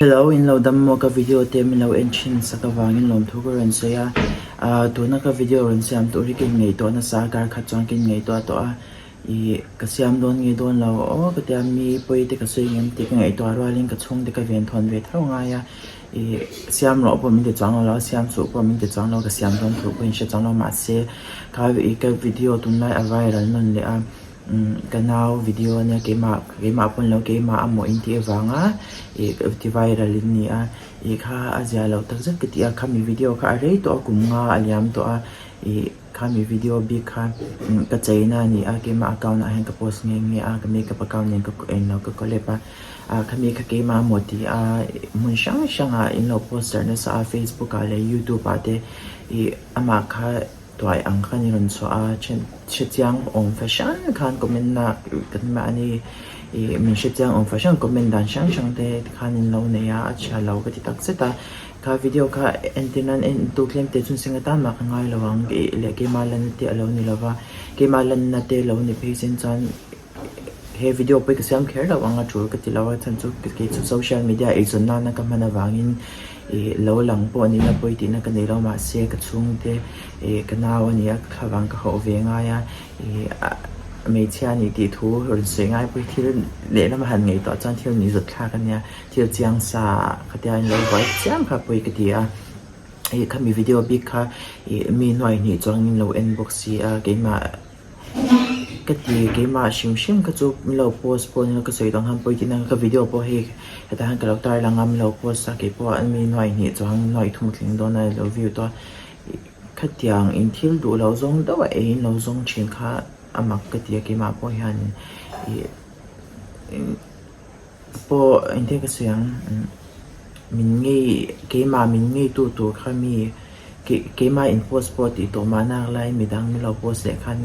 Hello, in lo dam maw ka video te min lo en thin sak avangin lawmthu ka rawn sawi a, ah tuna ka video rawn siam tur hi ka inngaihtuah nasa a, kar khat chuan ka inngaihtuah tawh a, ih ka siam dawn nge dawn lo aw ka tia mi pawi te ka sawi ngem tih ka ngaihtuah rualin ka chhungte ka ven thawn ve tho ngai a, ih siam rawh pawh min ti chuang lo a, siam suh pawh min ti chuang lo, ka siam dawn thu pawh in hre chuang lo mahse kha ka video tunlai a viral nawn leh a. Ka nau video ania keimah keimah pawn lo keimah a maw in tih avanga ih ti viral in ni a ih kha a zia loh tak zet ka ti a khami video kha a rei tawh a kum nga a liam tawh a ih khami video bik kha ka cheina a ni a keimah account ah hian ka post nghe nghe a ka makeup account nen ka englo ka collab a ah khami kha keimah a maw tih a hmun hrang hrang ah in lo post darh nasa a facebook ah leh youtube ah te ih amah kha. Tuai ang khan i rawn chhuah a, then hrechiang awm fahran khan comment na kan mahni ih min hrechiang awm fahran comment dan hrang hrang te khan in lo nei a, a chhia lo ka ti tak zet a. Kha video kha entir nan en tu tlem te chhun seng atan mah ka ngai lo ang ih leh keimah lanna te a lo ni lo va, keimah lanna te lo ni phei sen chuan He video pawh hi ka siam kher loh ang a tul ka ti lo a chhan chu kei chu social media eizawn nana ka hman avangin ih lo lang pawh a nihna pawi tihna ka nei lo mahse ka chhungte ih ka nau a ni a ka thlavang ka hauh ve ngai a ih hmeichhia a nih tih thu rawn sawi ngai pawh hi thil lehlam a han ngaihtuah chuan thil ni zawt thlak a nia thil chiang sa khatia in lo buai chiam kha pawi ka ti a ih khami video bik kha ih mi hnuai hnih chuangin lo en bawk si a keimah. Ka ti keimah hrim hrim kha chu min lo post pawh nilo ka sawi dang khan pawi tihna ka video pawh hei hetah hian ka lo tar lang a min lo post a keipawh an mi nuai hnih chuang nuai thum tling dawn a lo view tawh a khatiang in thil duh loh zawng deuh a ei in lo zawng thin kha a mak ka ti a keimah pawh hian ih. Pawh engtin ka sawi ang min ngei keimah min ngeitu tur kha mi keimah in post pawh tih tawh mah nak lai midang min lo post leh khan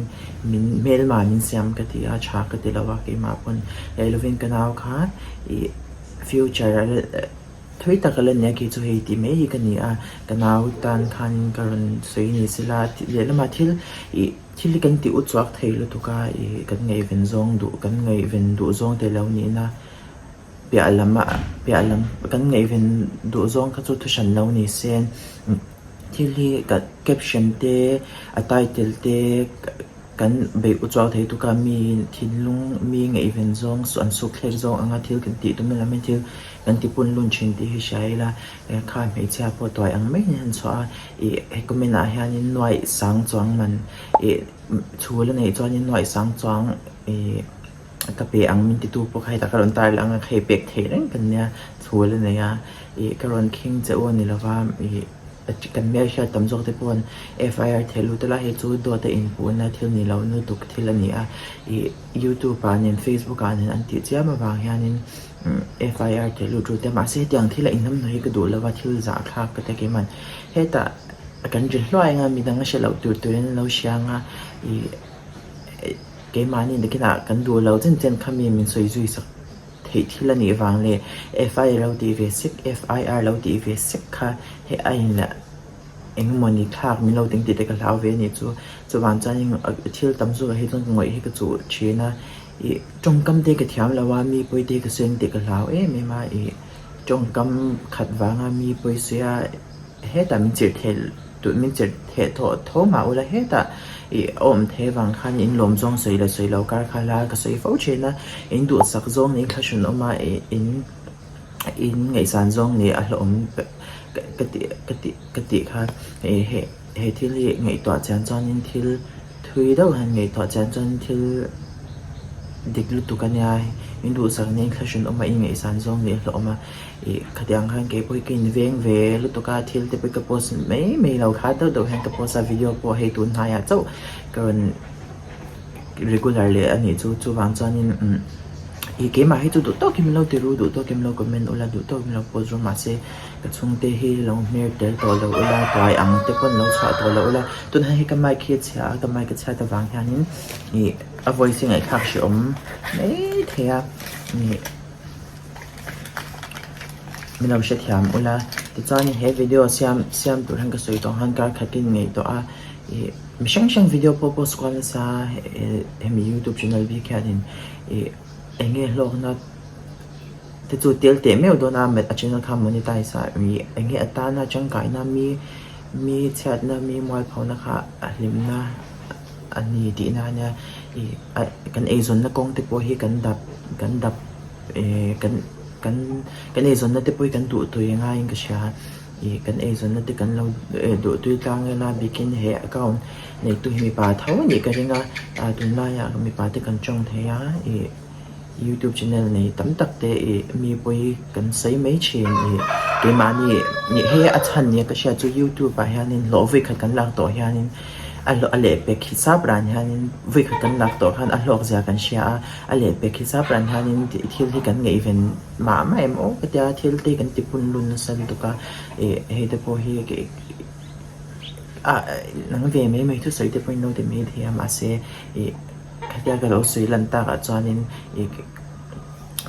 min hmelma min siam ka ti a tha ka ti lo a keimah pawn leh lovin ka nau kha ih future a thui tak a la nia kei chu hei tih mai hi ka ni a ka nau tan khan ka rawn sawi ni sela lehlamah thil ih. Thil hi kan tih utchuak thei lutuk a, ih kan ngaihven zawng duh kan ngaihven duh zawng te lo nihna piah lam ah piah lam kan ngaihven duh zawng kha chu thuhran lo ni se thil hi ka caption te a title te kan beih utchuak thei tuk a mi thinlung mi ngaihven zawng an suk thlek zawng anga thil kan tih tum lam hian thil kan ti pun lun thin tih hi hria ila kha hmeichhia pawh tuai ang mai hian an chhuah a. Ih he comment ah hianin nuaih sang chuang man ih chhul a neih chuanin nuaih sang chuang ih ka pe ang min titu pawh kha hetah ka rawn tar lang a hei pek theih reng kan nia chhul a nei a ih ka rawn khing che u a ni lova ih kan hmel hriat tam zawk te pawh FIR theh lut ila hei chu dawt a inpuhna thil ni lo lutuk thil a ni a ih youtube ah nen facebook ah nen an tih chiam avang hianin. FIR teh lut ru te mahse hetiang thil a inhnamhnawh hi ka duh lova thil zahthlak ka ti keiman hetah kan ri hluai anga midang a hre loh tur turin an lo hria anga ih keimahni nakinah kan duh lo chen chen kha mi min sawi zui sak theih thil a nih vang leh FIR lo tih ve sek FIR lo tih ve sek kha hei a inla engmawni thlak min lo teng tih te ka hlau ve a nih chu chuvang chuanin thil tam zawkah hi chuan ka ngawih hi ka chuh thin a. Ih tawngkam te ka thiam lo a, mi pawi te ka sawi tih ka hlau em em a, ih tawngkam khat vanga mi pawi sawi a hetah min chirh theh duh min chirh theh tawh tho mah ula hetah ih a awm thei avang khan in lawm zawng sawi leh sawi lo kar kha la ka sawi fo thin a, in duhsak zawng nih thlahrun awm a ih in in ngaihsan zawng nih a hlauhawm ka tih ka tih ka tih kha ih he he thil hi ngaihtuah chian chuanin thil. Thui deuh hian ngaihtuah chian chuan thil dik lutuk a nia, in duhsak nen thlahrun awm a, in ngaihsan zawng leh hlawh awm a, ih khatiang khan kei pawh hi ka inveng ve lutuk a, thil te pawh hi ka post mai mai lo kha deuh deuh hian ka post a, video pawh hei tun hnaiah chauh ka rawn regular leh a nih chu, chuvang chuanin umm ih keimah hi chu duh tawkin min lo ti ru, duh tawkin min lo comment ula, duh tawkin min lo post ru mahse. Ka chhungte hi lo hmer tel tawh lo ula, tuai ang te pawn lo chhuah tawh lo ula, tunah hei ka mic hi a chhia a, ka mic a chhiat avang hianin ih a voice hi ngaihthlak hrehawm mai thei a, ih min lo hrethiam ula, tichuan he video siam siam tur hian ka sawi tawh ang khan kar khatin ngei tawh a, ih mi hrang hrang video pawh post kual nasa hemi youtube channel bik hianin ih eng nge hlawkna. te chu tel teh meuh dawn a a channel kha monetize a ih eng nge atana tangkaina mi mi chhiatna mi mualphona kha a hlimna a ni tihna a nia ih kan eizawnna kawng te pawh hi kan dap kan dap eh kan kan kan eizawnna te pawh hi kan duh tui ngaiin ka hria ih kan eizawnna te kan lo duh tui tlang ila bikin he account neitu hi mipa tho a nih ka ring a ah tunlaiah mipa te kan tawng thei a ih. Youtube channel nei tam tak te ih mi pawi kan sawi mai thin ih keimahni nih hei a chhan nia ka hriat chu youtube ah hianin hlawh vawi khat kan lak tawh hianin a hlawh a lehpek hisap ran hianin vawi khat kan lak tawh khan a hlawk zia kan hria a a lehpek hisap ran hianin thil hi kan ngaihven mah mah em aw ka tia thil te kan ti pun lun nasa lutuk a ih hei te pawh hi ah nang ve mai mai thusawi te pawhin lo ti mai thei a mahse ih. Hetia ka lo sawi lan takah chuanin ih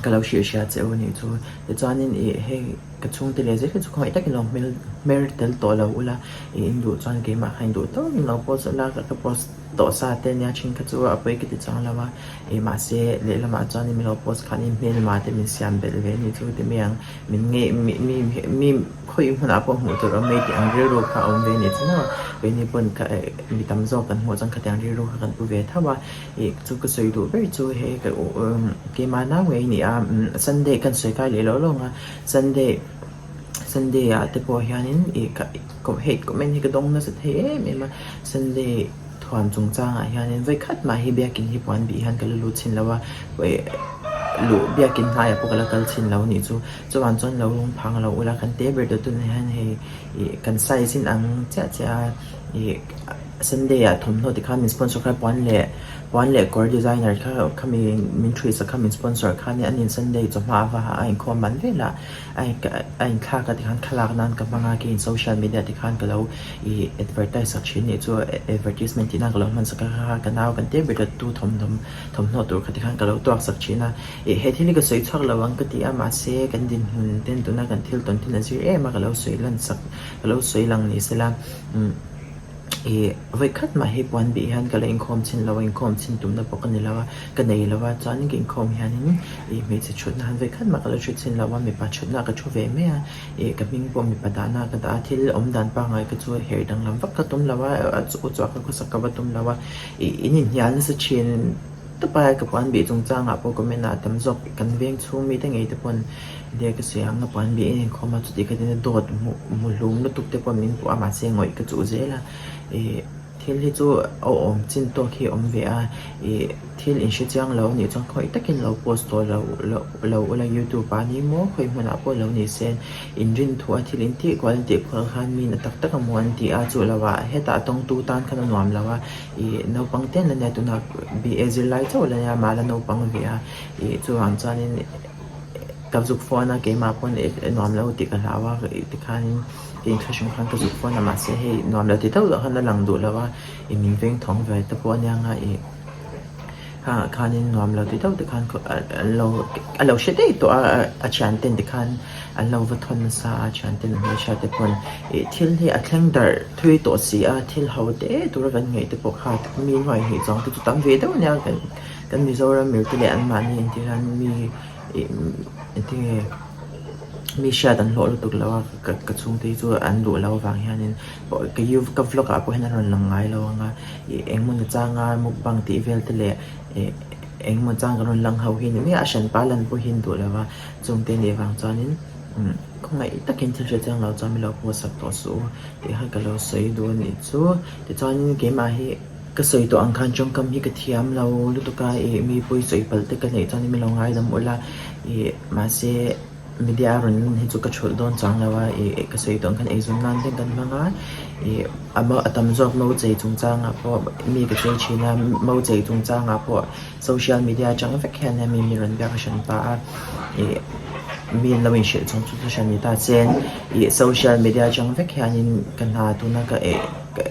ka lo hrilh hria che u anih chu. Tichuanin ih hei ka chhungte leh zel hi chu khawngaih takin lo hmel hmer tel tawh lo ula ih in duh chuan keimah kha in duh tawkin lo post ula ka post tawh sa te nia thin kha chu a pawi ka ti chuang lo a ih mahse lehlamah chuanin min lo post khanin hmelma te min siam belh ve anih chu ti mai ang min ngeih mi mi mi khawi hmunah pawh hmuh tur awm mai tih ang rilru kha a awm ve anih chu maw keini pawn ka eh mi tam zawk kan hmuh chuan khatiang rilru kha kan pu ve tho a ih chu ka sawi duh ber chu hei ka keimah nau ngei a ni a sunday kan sawi kai leh lo lawng a sunday sunday ah te pawh hianin ih ka hei comment hi ka dawng nasa thei em em a sunday Thuam chungchangah hianin vawikhat mah hi biakin hi puan bih hian ka la lut chhin lo a, luh biakin hnaiah pawh ka la kal chhin lo anih chu. Chuvang chuan lo lung phang lo ula kan te ber dawt tunah hian hei ih kan size in ang chiah chiah a, ih Sunday ah thawmhnaw tikhan min sponsor kha puan leh puan leh kawr designer kha khami min thuihsak kha min sponsor kha ania aniin Sunday chawhma a va a inkhawm man velah a a inthlak a tikhan thlalak nan ka hmang a keiin social media tikhan ka lo ih advertise sak thin nih chu advertisement tih nan ka lo hman sak a kha ka nau kan tir ber ta tu thawmhnaw thawmhnaw tur kha tikhan ka lo tuak sak thin a ih he thil hi ka sawi chhuak lo ang ka ti a mahse kan dinhmun ten tuna kan thil tawn ten a zir em a ka lo sawi lan sak ka lo sawi lang ni sela umm. Ih vawi khat mah hi puan bih hian ka la inkhawm chhin lo a, inkhawm chhin tumna pawh ka ni lo a, ka nei lo a, chuanin ka inkhawm hianin ih hmeichhe thutna han vawi khat mah ka la thu chhin lo a, mipa thutna ka thu ve mai a, ih ka hming pawh mipa dahna ka dah a, thil awm dan pangngai ka chu her danglam vak ka tum lo a, u chhuah ka khawsak ka va tum lo a, ih in inhnial nasa thin tawp a, ka puan bih chungchangah pawh comment ah tam zawk kan veng chhung mite ngei te pawn Nia ka sawi ang a puan bih in inkhawm a chuti khatin a dawt hmuh hmu hlum lutuk te pawh min puh a mahse ngawih ka chuh zel a ih thil hi chu a awm chin tawk hi a awm ve a ih thil in hre chiang lo anih chuan khawi takin lo post tawh lo lo lo ula youtube ah ni maw khawi hmunah pawh lo ni se in rin thu a thil in tih kual in tih kual khan min a tak tak a maw an ti a chu lo ah hetah tawngtu tan khan a nuam lo a ih naupang te an la nia tunah BA zirlai chauh la nia mah la naupang ve a ih chuvang chuanin. Ka zuk phone a keimah pawn nuam lo tih ka hlau a tikhanin ka inthlahrung khan ka zuk phone a mahse hei nuam lo ti deuh loh khan a lang duh lo a ih min veng thawng ve te pawh ania nga ih khangah khanin nuam lo ti deuh te khan an lo a lo hre daih tawh a a thian ten tikhan an lo va thawn nasa a thian ten a hmelhriat te pawn ih thil hi a thleng darh thui tawh si a thil ho te tura kan ngaih te pawh kha mi hnuai hnih chuang te chu tam ve deuh ania kan kan Mizoram mil te leh anmahni entir hian mi. Engtinge mi hriat an hlawh lutuk lo a ka ka chhungte hi chu an duh lo avang hianin ka you ka vlog ah pawh hian a rawn lang ngai lo ang a ih engemaw ni changa mukbang tih vel te leh ih engemaw chang kan rawn lang ho hi ni mai a a hranpa lan pawh hi an duh lo a chungte nih vang chuanin umm khawngaih takin thil hre chiang lo chuan min lo post sak tawh suh u tih kha ka lo sawi duh a nih chu tichuanin keimah hi. Ka sawi tawh ang khan tawngkam hi ka thiam lo lutuk a, ih mi pawi sawi palh te ka neih chuan min lo ngaidam ula, ih mahse media a rawn lan hi chu ka thulh dawn chang lo a, ih ka sawi tawh ang khan eizawn nan te kan hmang a, ih a mo a tam zawk mo chei chungchangah pawh mi ka chei thin a, mo chei chungchangah pawh social media atang vek hian mi mi rawn biak a hran ta a, ih mi an lo inhrilh chhawng chu chu hran ni ta chen, ih social media atang vek hianin ka hna tuna ka eh ka.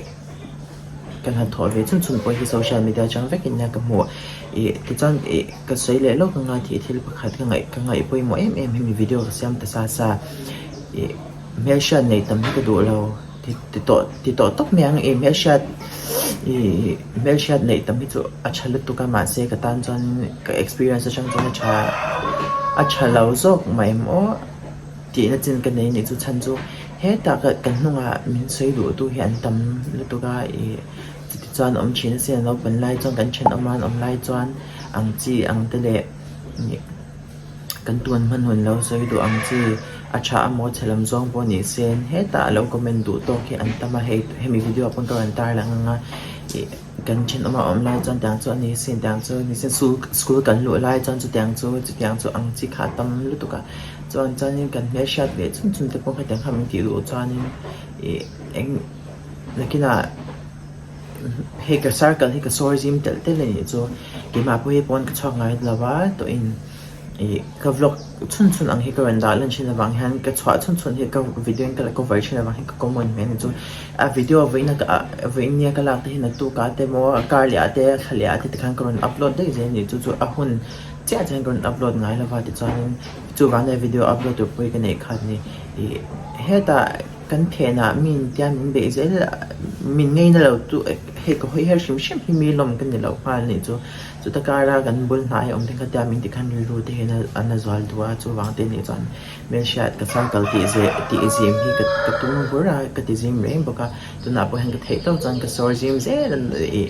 Ka hnathawh ve chhun chhun pawh hi social media atang vekin nia ka hmuh ih tichuan ih ka sawi leh lawk anga tih thil pakhat ka ngaih ka ngaih pawimawh em em hemi video ka siam ta sa sa ih hmelhriat nei tam hi ka duh lo ti ti tawh ti tawh tawp mai ang ih hmelhriat ih hmelhriat neih tam hi chu a tha lutuk a mahse ka tan chuan ka experience atang chuan a tha. a tha lo zawk mah em aw tihna chin ka nei anih chu chhan chu hetah kan hnungah min sawi duh tu hi an tam lutuk a ih chuti chuan awm thin a sin an open lai chuan kan thenawm a an awm lai chuan ang chi ang te leh ih kan tun hman hun lo sawi duh ang chi a tha amaw chhe lam zawng pawh ni se hetah lo comment duh tawk hi an tam a hei hemi video ah pawn ka rawn tar lang ang a ih kan thenawm a awm lai chuan tiang chu a ni sin tiang chu a ni sin school school kan luh lai chuan chutiang chu chutiang chu ang chi kha a tam lutuk a chuan chuanin kan hmelhriat ve chhun chhun te pawh khatiang kha min tih duh chuanin ih eng nakinah hei ka circle hi ka sawi zim telh telh a nih chu keimah pawh hi pawn ka chhuak ngai lo a tawhin ih ka vlog chhun chhun ang hi ka rawn dah lan thin avang hian ka chhuah chhun chhun hi ka video in ka la cover thin avang hian ka common hmel a ni chu a video vawiin a vawiin nia ka lak te hi naktuk ah te emaw kar leh ah te thla leh ah te tikhan ka rawn upload daih zel a ni chu chu a hun chiah chiah hian ka rawn upload ngai lo va tichuanin chuvang nia video upload tur pawh hi ka neih khat a ni ih hetah. Kan phenah mi intia min beih zel min ngeina lo chu hei ka hawi her hrim hrim hi mi lawm ka ni lo nghal anih chu. Chuta kara kan bul hnai awm te kha tia min ti khan rilru te hian a na zual duh a chuvang te nih chuan hmelhriat ka circle tih zeh tih zim hi ka ka tum bur a ka ti zim reng bawk a tunah pawh hian ka theih tawk chuan ka sawr zim zel a ih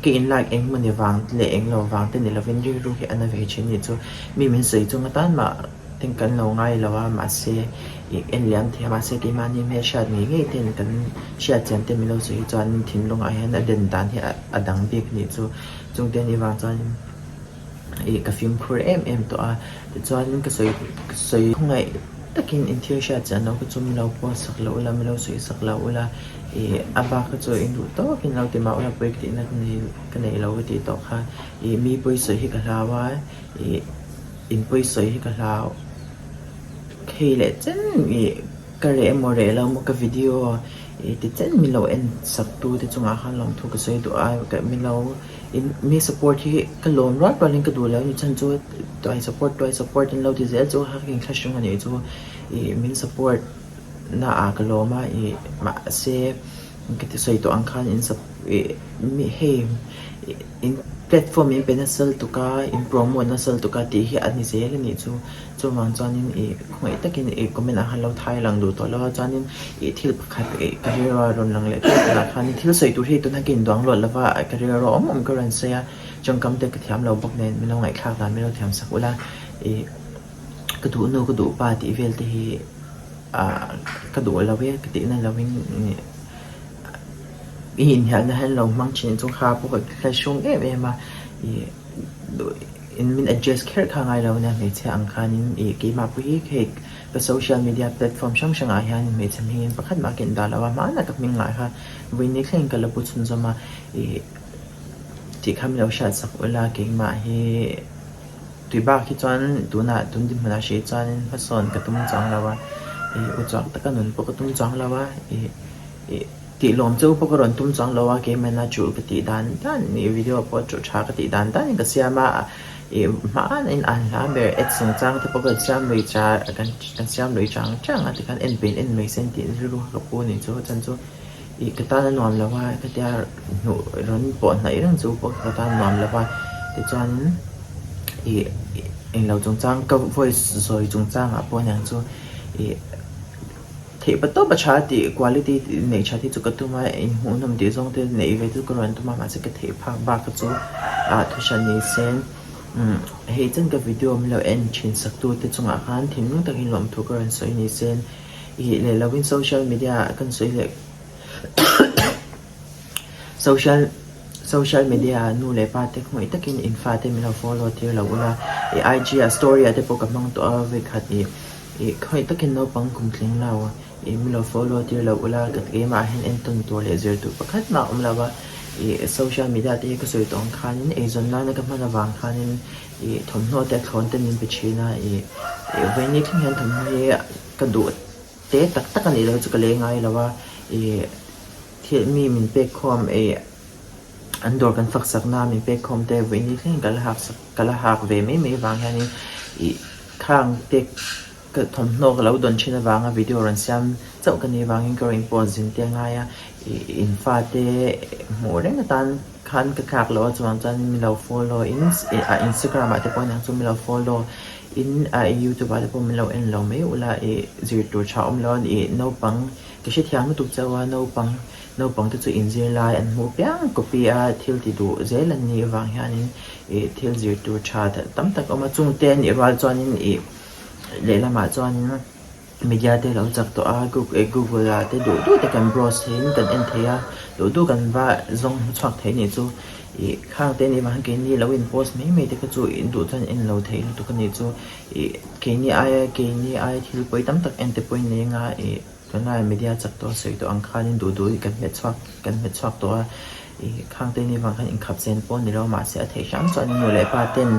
ka in like eng emaw ni vang te leh eng lo vang te ni lovin rilru hi a na ve thin anih chu mi min sawi chung atan mah Tin kan lo ngai lo a, mahse ih en liam thei a, mahse keimahni hmelhriat ngei ngei ten kan hriat chian te min lo sawi hi chuan thinlungah hian a den dan hi a dang bik anih chu. Chungte anih vang chuan ih ka fimkhur em em tawh a, tichuan ka sawi ka sawi khawngaih takin in thil hriat chian loh kha chu min lo post sak loh ula, min lo sawi sak loh ula, ih a bak kha chu in duh tawkin lo ti mah ula pawi ka tihna ka nei ka nei lo ka tih tawh kha ih mi pawi sawi hi ka hlau a ih. In pawisawi hi ka hlau hei leh chen ih ka reh emaw reh lo emaw ka video ih ti chen min lo en sak tu te chungah khan lawmthu ka sawi duh a min lo in mi support hi ka lawm rual rual in ka duh lo a ni chhan chu tuai support tuai support an lo ti zel chu a ka inthlahrung a nih chu ih min support na ah ka lawm a ih mahse ka ti sawi tawh ang khan in sup ih mi hei ih. In platform in pe nasa lutuk a, in promote nasa lutuk a tih hi a ni zel a nih chu. Chuvang chuanin ih khawngaih takin ih comment ah khan lo thai lang duh tawh lo a, chuanin ih thil pakhat ih ka rilru a rawn lang leh tawk tunah khanin thil sawi tur hi tunah ka induang luat lo va, ka rilru awm awm ka rawn sawi a, tawngkam te ka thiam lo bawk nen min lo ngaihthlak dan min lo thiam sak ula, ih ka duh nu ka duh pa tih vel te hi ah ka duh lo e ka tihna lovin ih. I inhialna hian lo hmang thin chu kha pawh ka hrung em em a, ih in min address kher kha ngai lo ania hmeichhia ang khanin ih keimah pawh hi hei ka social media platform hrang hrang ah hian hmeichhe hmingin pakhat mah ka indah lo a, hmanah ka hming lah kha vawiin thlengin ka la pu chhunzawm a, ih tih kha min lo hriat sak ula keimah hi tui bak hi chuan tunah tun dinhmunah hrih chuanin hmasawn ka tum chuang lo a, ih uchuak taka nun pawh ka tum chuang lo a, ih. Ih tih lawm chu pawh ka rawn tum chuang lo a, keimahna chu ka tih dan dan ih video pawh chu tha ka tih dan danin ka siam a, ih hmana in an hla ber ads chungchang te pawh ka siam lui cha kan kan siam lui chang chang a tikhan en peih en mai se tih rilru kha ka pu anih chu chuan chu ih ka tan a nuam lo a hetia hnuh rawn pawh hnaih reng chu pawh ka tan a nuam lo a tichuanin ih englo chungchang ka voice zawi chungchangah pawh aniang chu ih. Theih pa tawp a tha tih quality neih that hi chu ka tum a, inhmuhnawm tih zawng te neih ve chu ka rawn tum a mahse ka theih phak bak kha chu ah thuhran ni se umm hei chen ka video min lo en thin sak tu te chungah khan thinlung takin lawmthu ka rawn sawi ni se ih leh lovin social media ah kan sawi leh social social media ah nu leh pa te hmuih takin in fate min lo follow tir lo ula ih IG ah story ah te pawh ka hmang tawh a vawikhat ih. Ih khawngaih takin naupang kum tling lo ih min lo follow tir lo ula ka keimah hian entawn tur leh zir tur pakhat mah a awm lo a, ih social media te hi ka sawi tawh ang khanin eizawn nana ka hman avang khanin ih thawmhnaw te a thlawn te min pe thin a, ih vawiin thleng hian thawmhnaw hi ka duh te tak tak a nih loh chu ka lei ngai lo a, ih thil mi min pek khawm ih an dawr kan fak sakna min pek khawm te vawiin thleng ka la hak sak ka la hak ve mai mai vang hianin ih Khang te ka thawmhnaw ka lo dawn thin avanga video rawn siam chauh ka nih avangin ka rawn post zin te a ngai a, ih in fate hmuh reng atan khan ka thlak loh a chuvang chuan min lo follow in a instagram ah te pawh aniang chu min lo follow. In ah youtube ah te pawh min lo en lo mai ula ih zir tur tha awm lo a ni ih naupang ka hrethiam lutuk chauh a naupang naupang te chu inzir lai an hmuh piang copy a thil ti duh zel an nih avang hianin ih thil zir tur tha tam tak a awm a chungte a nih rual chuanin ih lehlamah chuanin. Media te lo chak tawh a, Google ah te duh duh te kan browse theiin kan en thei a, duh duh kan va zawng chhuak thei anih chu ih khang te anih vang keini lo in post mai mai te kha chu in duh chuan en lo thei lutuk anih chu ih keini aia keini aia thil pawi tam tak en te pawhin nei anga ih tunlai media chak tawh a sawi tawh ang khanin duh duh kan hmet chhuak kan hmet chhuak tawh a. Ih khang te ni vang khan inkhap zen pawh ni lo mahse a theih hram chuan nu leh pa ten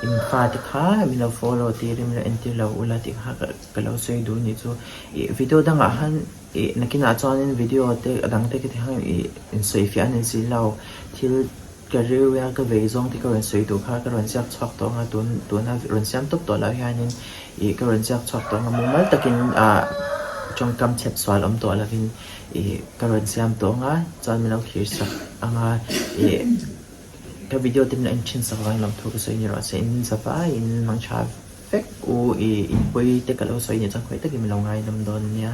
in fa te kha min lo follow tir in min lo entir lo ula tih kha ka lo sawi duh ni chu. Ih video dangah khan ih nakinah chuanin video te a dang te ka ti khan ih insawi fiah a ni si lo thil ka rilru a ka vei zawng te ka rawn sawi duh kha ka rawn ziak chhuak tawh ang a tun tuna rawn siam tawp tawh loh hianin ih ka rawn ziak chhuak tawh ang a mumal takin ah tawngkam chhep sual awm tawh lovin. Ih ka rawn siam tawh ang a chuan min lo thlir sak ang a ih ka video te min lo en thin sak vang lam thu ka sawi ni rawh se in zavaiin hmang tha vek u ih inpui te ka lo sawi nih chuan khawi takin min lo ngaidam dawn nia.